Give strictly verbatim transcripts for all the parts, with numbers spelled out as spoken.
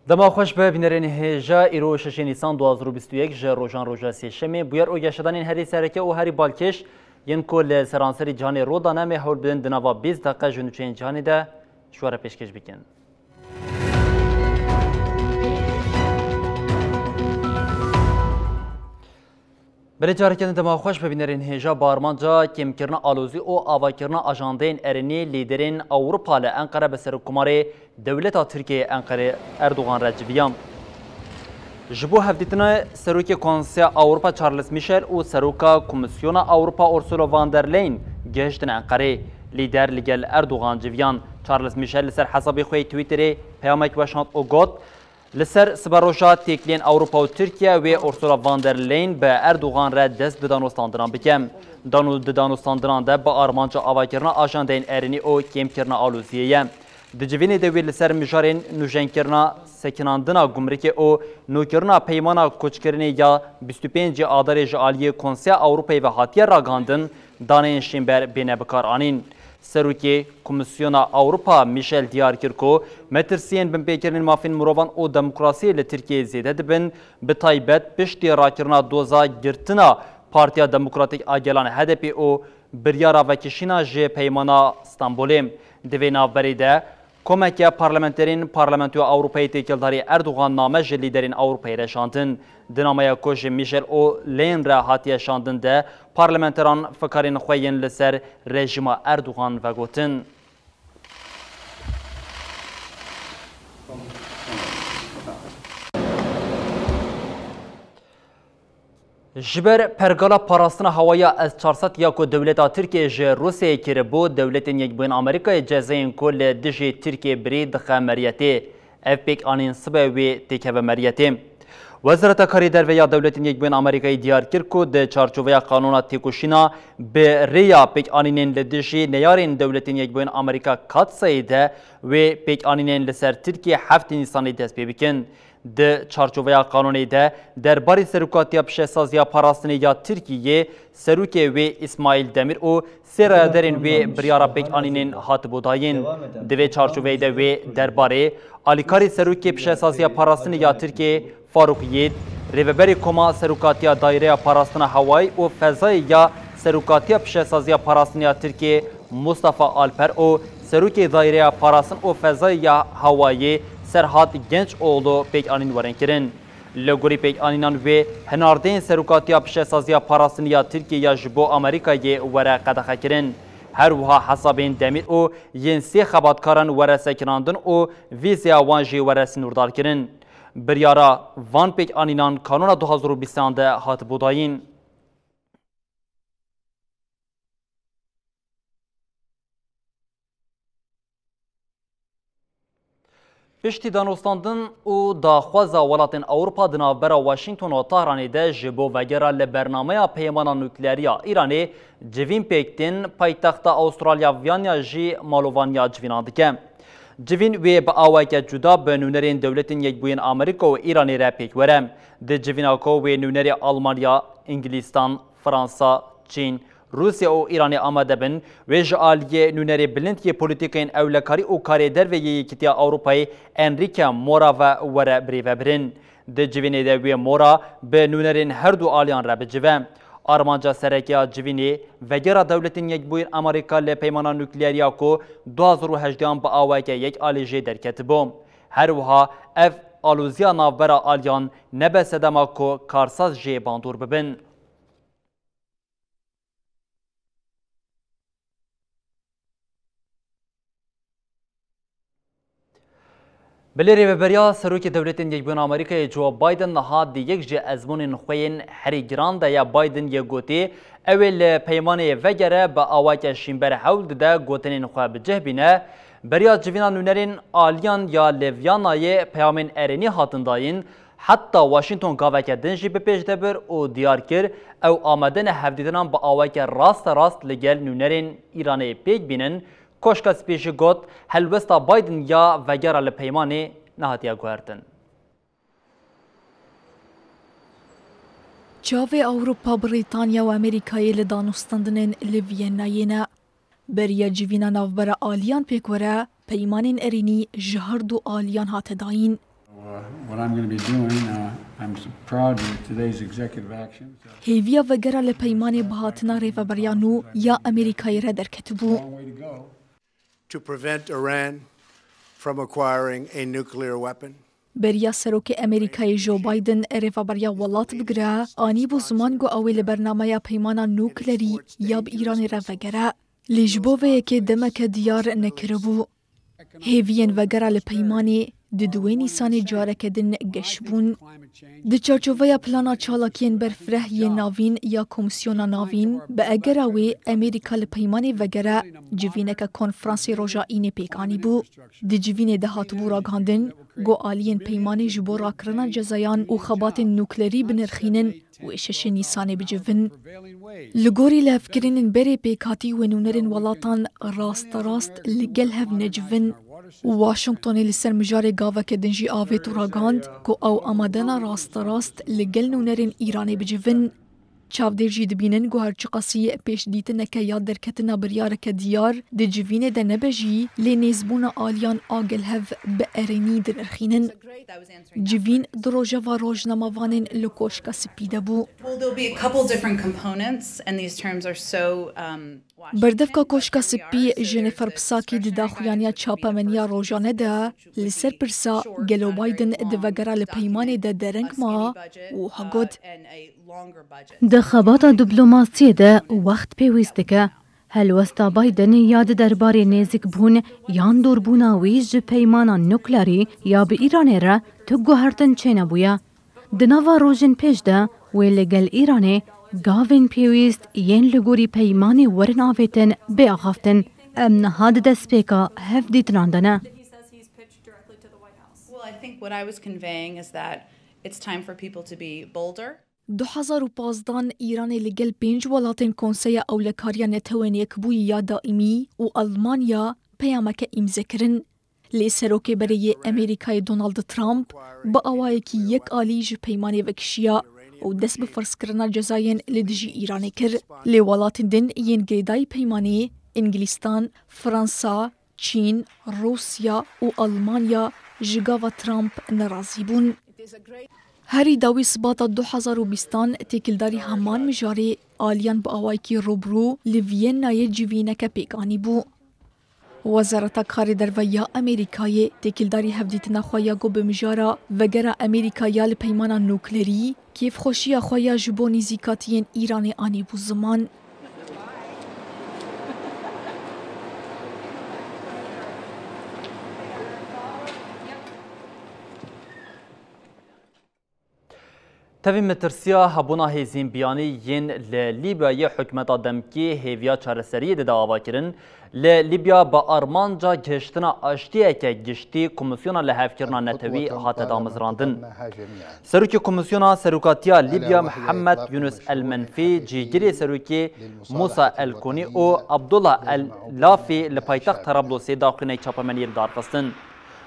Dema xweş be bînerên hêja, îro şeşê Nîsan du hazar û bîst û yek ji rojan roja sêşemê. Bûyer û geşedanên herî sereke û herî balkêş yên ku li seranserî cîhanê rû dane, em ê hewl bidin di nava bîst deqe ji nûçeyên cîhanê de ji we re pêşkêş bikin. Belê, careke din dema xweş be bînerên hêja. Bi armanca kêmkirina alozî û avakirina ajandeyên erênî, lîderên Ewropa li Enqere bi serokkomarê dewleta Tirkiyeyê Enqerê Erdogan re civiya. Ji bo hevdîtina serokê Konseya Ewropa Charles Michel û seroka Komîsyona Ewropa Ursula von der Leyen gihiştin Enqerê. Lîder li gel Erdogan civiyan. Charles Michel li ser hesabê xwe yê Twitterê peyamek weşand û got, Li ser siberoja têkiliyên Ewropa û Tirkiye wê Ursula von der Leyen bi Erdogan re dest bi danûstandinan bike. Danû di danûstandinan de bi armanca avakirina ajandeyên erênî û kêmkirina aloziyê ye. Di civînê de wê li ser mijarên nûjenkirina sekinandina gumrikê û nûkirina peymana koçkirinê ya bîst û pêncê Adarê ji aliyê Konseya Ewropayê ve hatiye ragihandin, daneyên şînber bêne bikaranîn. Serokê Komîsyona Ewropa Michel diyar kir ku metirsiyên binpêkirinên mafên mirovan û demokrasiyê li Tirkiyeyê zêde dibin, bi taybet piştî rakirina doza girtina Partiya Demokratîk a Gelan H D P û biryara vekişîna ji Peymana Stenbolê. Di vê navberê de komeke parlamenterên Parlamentoya Ewropayê têkildarî Erdogan name ji lîderên Ewropayê re şandin. Di nameya ku ji Michel û Leyen re hatiye şandin de, parlamenteran fikarên xwe yên li ser rejîma Erdogan vegotin. Ji ber pergala parastina hewaya S çar sed ya ku dewleta Tirkiyê ji Rûsyayê kiribû, Dewletên Yekbûyîn Amerîkayê cezayên ku li dijî Tirkiyê birî dixe meriyetê. Ev pêkanîn sibe wê têkeve meriyetê. Wezareta Karê Derve ya Dewletên Yekbûyên Amerîkayê diyar kir ku di çarçoveya qanûna têkoşîna bi rêya pêkanînên li dijî neyarên Dewletên Yekbûyên Amerîka katsayê de wê pêkanînên li ser Tirkiye heftê Nîsanê dest pê bikin. Di çarçoveya qanûnê de derbarê serokatiya pişesaziya parastinê ya Tirkiyê, serokê wê Îsmaîl Demîr û sê rayedarên wê biryara pêkanînên hatibû dayîn. Di vê çarçoveyê de wê derbarê alîkarê serokê pişesaziya parastinê ya Tirkiyê Faruk Yiğit, rêveberê koma serokatiya Daireya Parastina Hewayî û Fezayê ya serokatiya pişesaziya parastinê ya Tirkiyê Mustafa Alper û serokê Daireya Parastin û Fezayê ya Hewayê Serhat Gençoğlu pêkanîn werin kirin. Li gorî pêkanînan wê hinardeyên serokatiya pişesaziya parastinê ya Tirkiyê ya ji bo Amerîkayê were qedexekirin. Her wiha hesabên Demîr û yên sê xebatkaran were sekinandin û vîzeya wan jî were sînordarkirin. Biryara van pêkanînan kanûna du hazar û bîstan de hatibû dayîn. Piştî danûstandin û daxwaza welatên Ewropa di navbera Washington û Tahranê de ji bo vegera li bernameya peymana nukleerî ya Îranê civîn pêk tên, paytexta Astralya Viyanya jî malovaniya civînan dike. Civîn wê bi awayeke cuda bi nûnerên Dewletên Yekbûyên Amerîka û Îranê re pêk were. Di civîna ku wê nûnerê Almanya, Îngilîstan, Fransa, Çîn, Rûsya û Îranê amade bin, wê ji aliyê nûnerê bilind yê polîtîkayên ewlekarî û karê derve yê Yekîtiya Ewropayê Enrique Mora ve were birêvebirin. Di civînê de wê Mora bi nûnerên her du aliyan re bicive. Armanca sereke ya civînê, vegera Dewletên Yekbûyî Amerîka li peymana nukleerî ya ku du hazar û hejdehan bi awayeke yek alî jê derketibû. Her wiha ev aloziya navbera aliyan nebe sedema ku karsaz jê bandor bibin. Belê, rêveberiya Serokê Dewletên Yekbûyî Amerîkayê Joe Biden niha di yek ji ezmûnên xwe yên herî giran de ye. Biden yê gotî, ew ê li peymanê vegere, bi awayeke şînber hewl dide gotinên xwe bi cih bîne. Beriya civîna nûnerên aliyan ya Levyanayê peyamên erênî hatin dayîn, heta Washington gaveke din jî bi pêş de bir û diyar kir, ew amade ne hevdîtinan bi awayeke rasterast li gel nûnerên Îranê pêk bînin. Koşka Spî jî got, helwesta Biden ya vegera li peymanê nehatiye guhertin. Çavê Ewropa, Brîtanya û Amerîkayê li danûstandinên li Vîyennayê ne. Beriya civîna navbera aliyan pêk were, peymanên erênî ji her du aliyan hate dayîn. Uh, what I'm gonna be doing, uh, I'm s-, proud of today's executive action. Hêviya vegera li peymanê bihatina rêveberiya nû ya Amerîkayê re derketibû. Long way to go. To prevent Iran from acquiring a nuclear weapon. Beriya serokê Amerîkayê Joe Biden rêveberiya welat bigire, anîbû ziman ku ew ê li bernameya peymana nuklerî ya bi Îranê re vegere. Lê ji bo vê yekê demeke diyar nekiribû. Hêviyên vegera li peymanê di duwê Nîsanê careke din geş bûn. Di çarçoveya plana çalakiyên berfireh yên navîn ya Komîsyona Navîn, bi egera wê Amerîka li peymanê vegere, civîneke konferansê roja Înê pêk anîbû. Di civînê de hatibû ragihandin, ku aliyên peymanê ji bo rakirina cezayan û xebatên nuklerî binirxînin, wê şeşê Nîsanê bicivin. Li gorî lihevkirinên berê pêkhatî wê nûnerên welatan rasterast li gel hev necivin. Washingtonê li ser mijarê gaveke din jî avêt û ragihand ku ew amade ne rasterast li gel nûnerên Îranê bicivin. Çavdêr jî dibînin ku her çiqasî pêşdîtineke ya derketina biryareke diyar di civînê de nebe jî, lê nêzbûna aliyan a gel hev bi erênî dinirxînin. Civîn di rojeva rojnamevanên li Koşka Spî de bû. Well, there'll be a couple different components, and these terms are so, um, washed. Berdevka Koşka Spî, Jennifer Psaki, di daxuyaniya çapemeniya rojane de li ser pirsa gelo Biden di vegera li peymanê de dereng ma û ha got, Di xebata diplomasiyê de wext pêwîst dike. Helwesta Biden ya di derbarê nêzîkbûn yan dûrbûna wî ji peymana nuklerî ya bi Îranê re tu guhertin çênebûye. Di nava rojên pêş de wê li gel Îranê gavên pêwîst yên li gorî peymanê werin avêtin bê axaftin. Em niha di destpêka hevdîtinan de ne. Well, I think what I was conveying is that it's time for people to be bolder. Du hezar û pazdeh Îranê li gel pênc welatên Konseya Ewlekariya Netewên Yekbûyî ya Daîmî û Elmanya peyameke îmze kirin. Lê serokê berê yê Amerîkayê Donald Trump bi awayekî yek alî ji peymanê vekişiya û dest bi ferzkirina cezayên li dijî Îranê kir. Lê welatên din yên girêdayî peymanê, Îngilîstan, Fransa, Çîn, Rûsya û Elmanya ji gava Trump nerazî bûn. Herî dawî Sibata du hezar û bîstan têkildarî heman mijarê aliyan bi awayekî rûbirû li Vîyennayê civîneke pêk anîbû. Wezareta Karê Derve ya Amerîkayê têkildarî hevdîtina xwe ya ku bi mijara vegera Amerîka ya li peymana nuklerî, kêfxweşiya xwe ya ji bo nîzîkatiyên Îranê anîbû ziman. Tevî metirsiya hebûna hêzên biyanî yên li Lîbyayê hikûmeta demkî hêviya çareseriyê dide avakirin. Li Lîbya bi armanca gihiştina aştiyeke giştî Komîsyona Lihevkirina Netewî hate damezrandin. Serokê Komîsyona Serokatiya Lîbya Mihemed Yunus El Menfî, cîgirê serokê Musa El Konî û Abdullah El Lafî li paytext Terablosê daxuyaniyek çapemeniyê li dar xistin.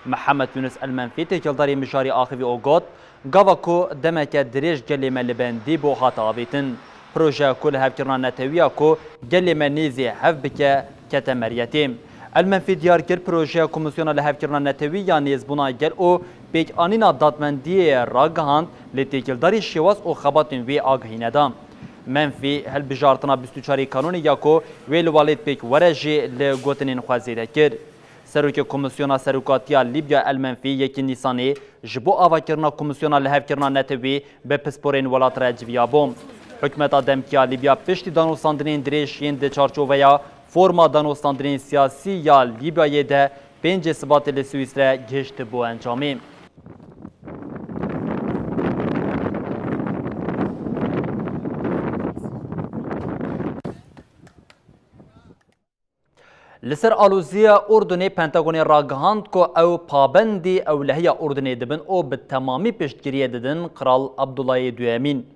Mihemed Yunus El Menfî têkildarî mijarê axivî û got, Gava ku demeke dirêj gelê me li bendî bû hate avêtin. Projeya ku lihevkirina netewî ya ku gelê me nêzî hev bike, kete meriyetê. El Menfî diyar kir, projeya Komîsyona Lihevkirina Netewî ya Nêzbûna Gel û Pêkanîna Dadmendiyê ragihand, lê têkildarî şêwaz û xebatên wê agahî neda. Menfî hilbijartina bîst û çarê Kanûnê ya ku wê li welêt pêk were jî li gotinên xwe zêde kir. Serokê Komîsyona Serokatiya Lîbya El Menfî yekê Nîsanê ji bo avakirina Komîsyona Lihevkirina Netewî bi pisporên welat re civiyabû. Hikûmeta demkî ya Lîbya piştî danûstandinên dirêj yên di çarçoveya forma danûstandinên siyasî ya Lîbyayê de pêncê Sibatê li Swîsre gihiştibû encamê. Li ser aloziya Urdunê, Pentagonê ragihand ku ew pabendî ewlehiya Urdunê dibin û bi temamî piştgiriyê didin Qral Abdullahê Duyemîn.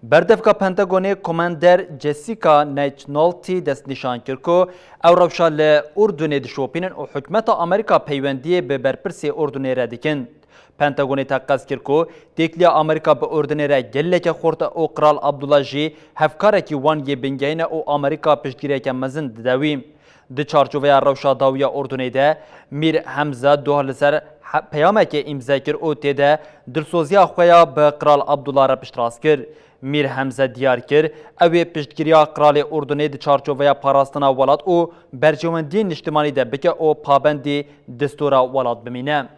Berdevka Pentagonê Komender Jessica Neichnolte destnîşan kir ku ew rewşa li Urdunê dişopînin û hikûmeta Amerîka peywendiyê bi berpirsê Urdunê re dikin. Pentagonê teqez kir ku têkiliya Amerîka bi Urdunê re gelekî xurt e û Qral Abdullah jî hevkarekî wan yê bingehîn e û Amerîka piştgiriyeke mezin dide wî. Di çarçoveya rewşa dawiya Urdunê de, Mîr Hemze doh li ser he-, peyamekê îmze kir û tê de dilsoziya xwe ya bi Qral Abdullah re piştrast kir. Mîr Hemze diyar kir, ew ê piştgiriya Qralê Urdunê di çarçoveya parastina welat û berjewendiyên niştimanî de bike û pabendî destûra welat bimîne.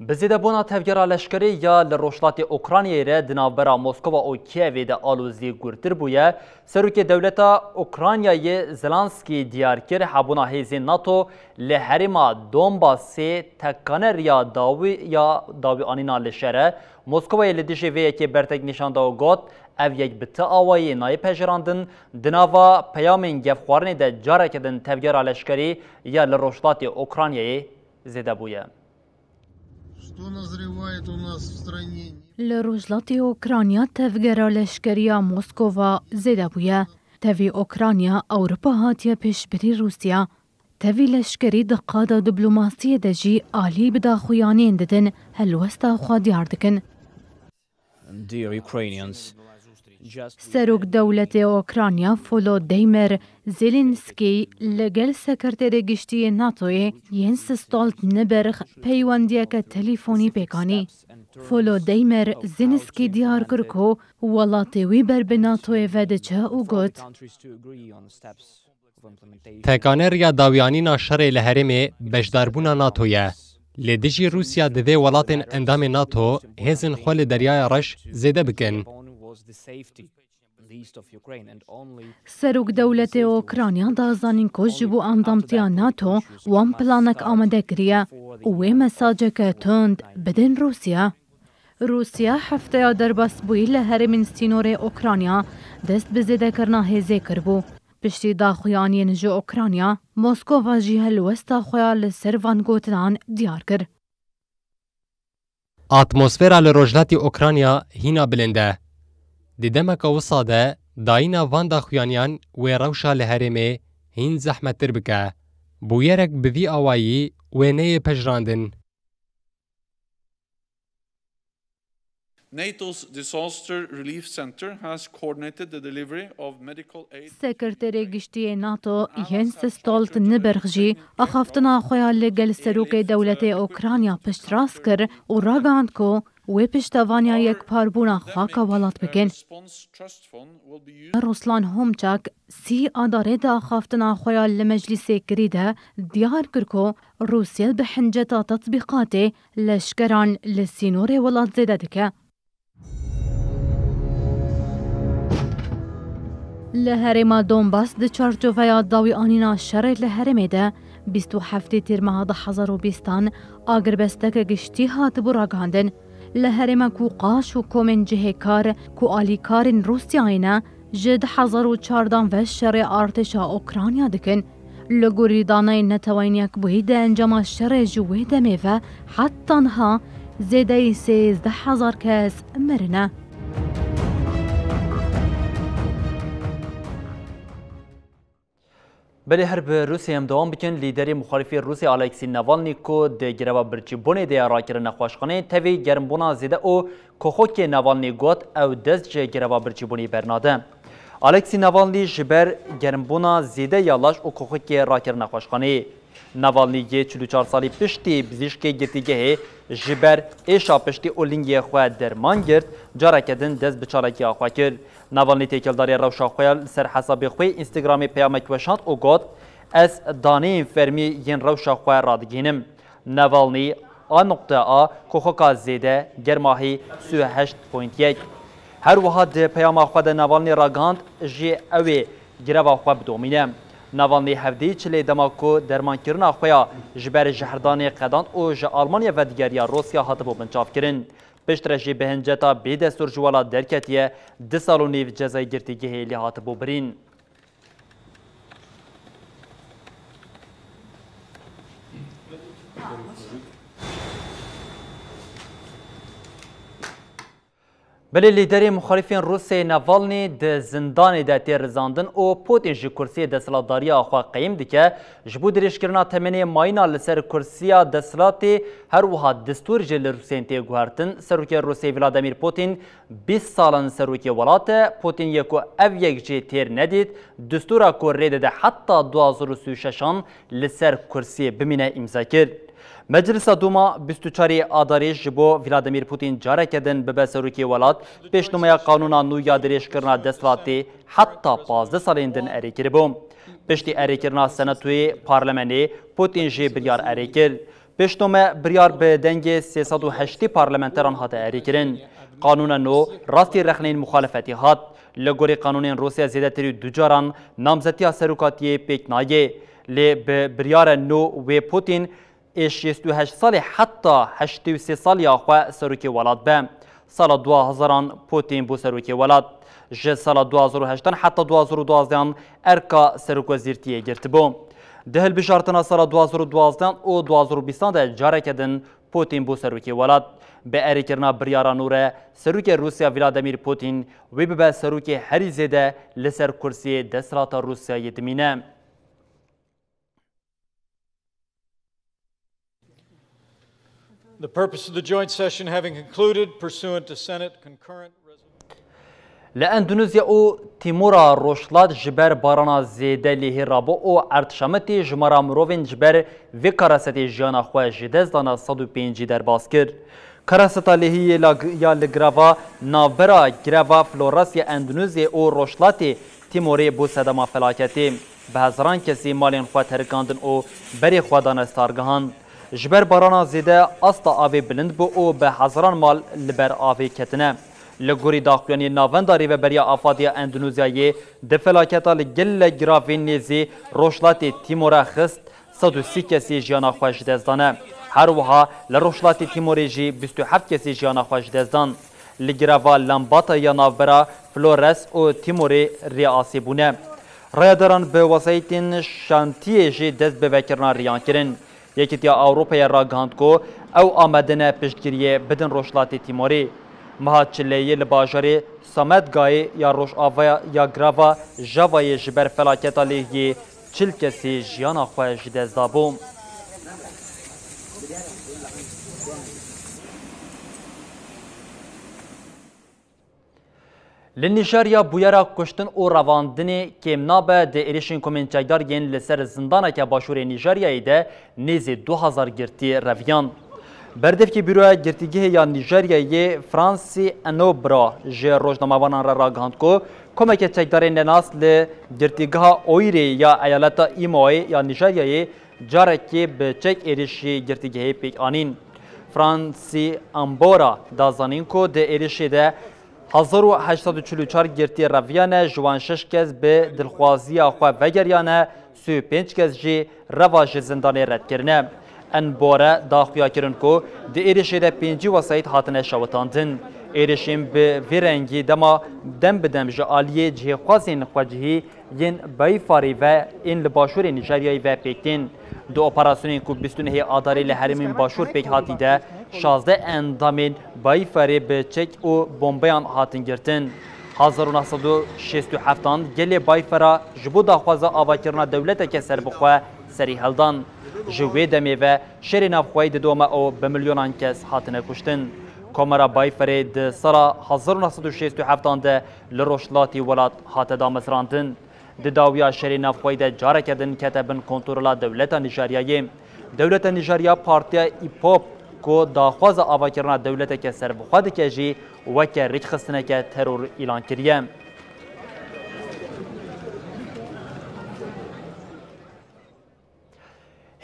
Bi zêdebûna tevgera leşkerî ya li rojhilatê Ukraynayê re di navbera Moskova û Kievê de alozî gurtir bûye, serokê dewleta Ukraynayê Zelensky diyar kir, hebûna hêzên nato li herêma Donbasê tekane riya dawî ya dawîanîna li şer e. Moskovayê li dijî vê yekê bertek nîşan da û got, ev yek bi ti awayî nayê pejirandin. Di nava peyamên gefxwarinê de careke din tevgera leşkerî ya li rojhilatê Ukraynayê zêde bûye. Что назревает у нас в стране? Li rojhilatê Ukrayna tevgera leşkerî ya Moskova zêde bûye. Tevî Ukrayna Ewropa hatiye pêşbirî Rûsya. Tevî leşkerî di qada diplomasiyê de jî alî bi daxuyaniyên didin, helwesta xwe diyar dikin. Dear Ukrainians, just Serok dewletê Ukrayna Volodymyr Zelensky li gel Sekreterê Giştî yê natoyê Jens Stoltenberg peywendiyeke telîfonî pêk anî. Volodymyr Zelensky diyar kir ku welatê wî ber bi natoyê ve diçe û got, Tekane riya dawîanîna şerê li herêmê beşdarbûna nato ye. Li dijî Rûsya divê welatên endamê nato hêzên xwe li Deryaya Reş zêde bikin. Serok dewletê Ukrayna da zanîn ku ji bo endamtiya nato wan planek amade kiriye û wê mesajeke tund bidin Rûsya. Rûsya hefteya derbasbûyî li herêmên sînorê Ukrayna dest bi zêdekirina hêzê kiribû. Piştî daxuyaniyên ji Ukrayna, Moskova jî helwesta xwe ya li ser van gotinan diyar kir. Atmosfera li rojhilatê Ukrayna hîna bilind e. Di demeke wisa de dayîna van daxuyaniyan wê rewşa li herêmê hîn zehmettir bike. Bûyerek bi vî awayî wê neyê pejirandin. NATO's Disaster Relief Center has coordinated the delivery of medical aid. Sekreterê Giştî yê nato Jens Stoltenberg jî axaftina xwe ya li gel serokê dewletê Ukrayna piştrast kir û ragihand ku wê piştevaniya yekparbûna xaka welat bikin. Ruslan Homçak sî Adarê di axaftina xwe ya li meclîsê kirî de diyar kir ku Rûsya bi hinceta tetbîqatê leşkeran li sînorê welat zêde dike. Li herêma Donbas di çarçoveya dawîanîna şerê li herêmê de bîst û heftê Tîrmeha du hezar û bîstan agirbesteke giştî hatibû ragihandin. Li herêma ku qaş û komên cihêkar ku alîkarên Rûsyayê ne, ji du hezar û çardan ve şerê artêşa Ukrayna dikin. Li gorî daneyên Neteweyên Yekbûyî di encama şerê ji wê demê ve heta niha zêdeyî sêzdeh hezar kes mirine. Belê her bi Rûsyayê em dewam bikin. Lîderê muxalifê Rûsya Alexî Navalny ku di greva birçîbûnê de ye rakirine nexweşxaneyê, tevî germbûna zêde û koxokê Navalny got ew dest ji greva birçîbûnê bernade. Alexî Navalny ji ber germbûna zêde ya laş û koxokê rakirine nexweşxaneyê. Navalny yê çil û çar salî piştî bizîşkê girtîgehê ji ber êşa piştî û lingê xwe derman girt, careke din dest bi çalakiya xwe kir. Navalny têkildarî rewşa xwe ya li ser hesabê xwe yê Instagramê peyamek weşand û got, ez daneyên fermî yên rewşa xwe radigihînim. Navalny a noqte a koxoka zêde germahî sî û heşt point yek. Her wiha di peyama xwe de Navalny ragihand jî ew ê greva xwe bidomîne. Navalny hevdehê çilê dema ku dermankirina xwe ya ji ber jehirdanê qedand û ji Almanya vedigeriya Rûsya hatibû binçavkirin. Piştre jî bi hinceta bêdestûr ji welat derketiye, du sal û nîv cezayê girtîgehê lê hatibû birîn. Belê lîderê muxalîfên Rûsyayê Navalny di zindanê de tê rizandin û Putin ji kursiyê desthilatdariya xwe qeyim dike. Ji bo dirêjkirina temenê mayîna li ser kursiya desthilatê, her wiha destûr jî li Rûsyayê tê guhertin. Serokê Rûsyayê Vladimir Putin bîst sal in serokê welat e. Putin yê ku ev yek jê têr nedît, destûra ku rê dide heta du hazar û sî û şeşan li ser kursiyê bimîne îmze kir. Meclisa Dûma bîst û çarê Adarê ji bo Vladimir Putin careke din bibe serokê welat, pêşnomeya qanûna nû ya dirêjkirina desthilatê heta pazdeh salên din erê kiribû. Piştî erêkirina Senatoyê, Parlemenê, Putin jî biryar erê kir. Pêşnome biryar bi dengê sê sed û heştê parlamenteran hate erêkirin. Qanûna nû rastî rexneyên muxalefetê hat. Li gorî qanûnên Rûsya zêdetirî du caran namzetiya serokatiyê pêk nayê. Lê bi biryara nû wê Putin ê şêst û heşt salî heta heştê û sê saliya xwe serokê welat be. Sala du hezaran Putin bû serokê welat. Ji sala du hazar û heştan heta du hazar û duazdehan erka serokwezîrtiyê girtibû. Di hilbijartina sala du hazar û duazdehan û du hazar û bîstan de careke din Putin bû serokê welat. Bi erêkirina biryara nû re serokê Rûsya Vladimir Putin wê bibe serokê herî zêde li ser kursiyê desthilata Rûsyayê dimîne. The purpose of the joint session having concluded pursuant to Senate concurrent resolution. Li Endonezya û Timora Rojhilat ji ber barana zêde lêhê rabû û erd şemitî jimara mirovên ji ber vê karasetê jiyana xwe ji dest dana sed û pêncî derbas kir. Karaseta lêhiyê la, ya li girava navbera girava Flores ya Endonezyayê û Rojhilatê Timorê bû sedema felaketê. Bi hezaran kesî malên xwe terikandin û berê xwe dane stargihan. Ji ber barana zêde asta avê bilind bû û bi hezaran mal li ber avê ketine. Li gorî daxuyaniyên Navenda Rêveberiya Afad ya Endonezyayê, di felaketa li gelek giravên nêzî Rojhilatê Timorê xist, sed û sî kesî jiyana xwe ji dest dane. Her wiha li Rojhilatê Timorê jî bîst û heft kesî jiyana xwe ji dest dan. Li girava Lambata ya navbera Flores û Timorê rê asê bûne. Rayedaran bi wesayîtên şantiyê jî dest bi vekirina riyan kirin. Yekîtiya Ewropayê ragihand ku ew amade ne piştgiriyê bidin Rojhilatê Timorê. Meha çileyê li bajarê Sametgayê ya rojavaya ya girava Javayê ji ber felaketa lêhiyê çil kesî jiyana xwe ji dest dabû. Li Nîjerya bûyera kuştin û revandinê kêm nabe, di êrişên komên çekdar yên li ser zindaneke başûrê Nîjeryayê de nêzî du hezar girtî reviyan. Berdevkê Bîroya Girtîgehê ya Nîjeryayê Francis Enobra ji rojnamevanan re ragihand ku komeke çekdarên nenas li girtîgeha Oîrê ya eyaleta Îmoyê ya Nîjeryayê carekê bi çek êrişî girtîgehê pêk anîn. Francis Enobra da zanîn ku di êrişê de hezar û heşt sed û çil û çar girtî reviyane, ji wan şeş kes bi dilxwaziya xwe vegeriyane, sî û pênc kes jî reva ji zindanê red kirine. Enobra da xuya kirin ku di êrişê de pêncî wesayît hatine şewitandin. Êrişên bi vî rengî dema dem bi dem ji aliyê cihêxwazên xwecihî yên Baîfarê ve ên li başûrê Nîjeryayê ve pêk tên. Di operasyonên ku bîst û nehê Adarê li herêmên başûr pêk hatî de şazdeh endamên Baîfarê bi çek û bombeyan hatin girtin. Hezar û neh sed û şêst û heftan gelê Baîfera ji bo daxwaza avakirina dewleteke serbixwe serî heldan. Ji wê demê ve şerê navxweyî didome û bi milyonan kes hatine kuştin. Komara Baîferê di sala hezar û neh sed û şêst û heftan de li rojhilatî welat hate damezrandin. Di dawiya şerê navxweyî de careke din kete bin kontrola dewleta Nîjeryayê. Dewleta Nîjerya partiya îpop ku daxwaza avakirina dewleteke serbixwe dike jî weke rêkxistineke teror îlan kiriye.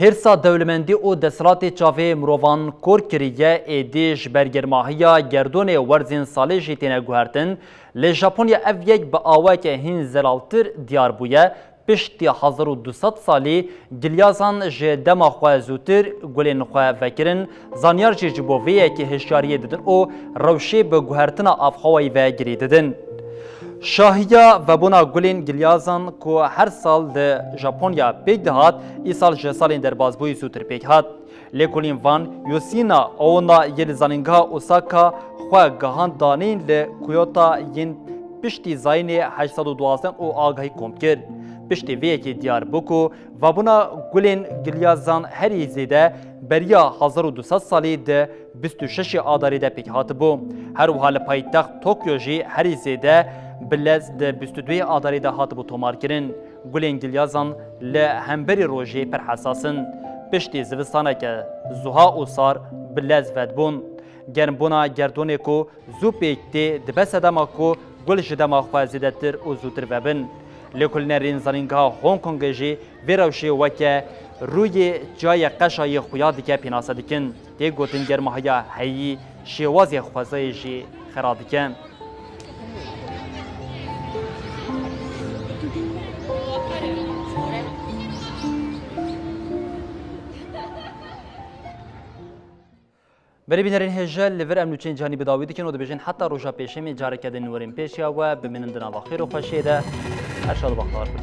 Hêrsa dewlemendî û desthilatê çavê mirovan kor kiriye, êdî ji ber germahiya gerdûnê werzên salê jî têne guhertin. Li Japonya ev yek bi awayeke hîn zelaltir diyar bûye. Piştî hezar û du sed salî, gilyazan ji dema xwe zûtir gulên xwe vekirin, zanyar jî ji bo vê yekê hişyariyê didin û rewşê bi guhertina avhewayî ve girê didin. Şahiya vebûna gulên gilyazan ku her sal li Japonya pêk dihat, îsal ji salên derbasbûyî zûtir pêk hat. Lêkolîn Van Yosina Aona yê li Zanîngeha Osaka xwe gihand danîn li Kyoto yên piştî zayînê heşt sed û duwazdeh û agahî kom kir. Piştî vê yekê diyar bû ku vebûna gulên gilyazan herî zêde beriya hezar û du sed salî di bîst û şeşê Adarê de pêk hatibû. Her wiha li paytext Tokyo jî herî zêde bi lez di bîst û duyê Adarê de hatibû tomarkirin. Gulên gilyazan li hemberî rojê pir hesas in. Piştî zivistaneke zuha û sar bi lez vedbûn. Germbûna gerdûnê ku zû pêk tê dibe sedema ku gul ji dema xwe zêdetir û zûtir vebin. Lêkolînerên Zanîngeha Hong Kongê jî vê rewşê weke rûyê çiyayê qeşa yê xuya dike pênase dikin. Tê gotin germihayiya heyî şêwazê xwezayê jî xera dike. Berê bînerên hêja, li vir em nûçeyên cîhanî bi dawî dikin û dibêjin heta roja pêşemê careke din werin pêşiya we, bimînin di nava xêr û xweşiyê de. Her şad û bextewar bin.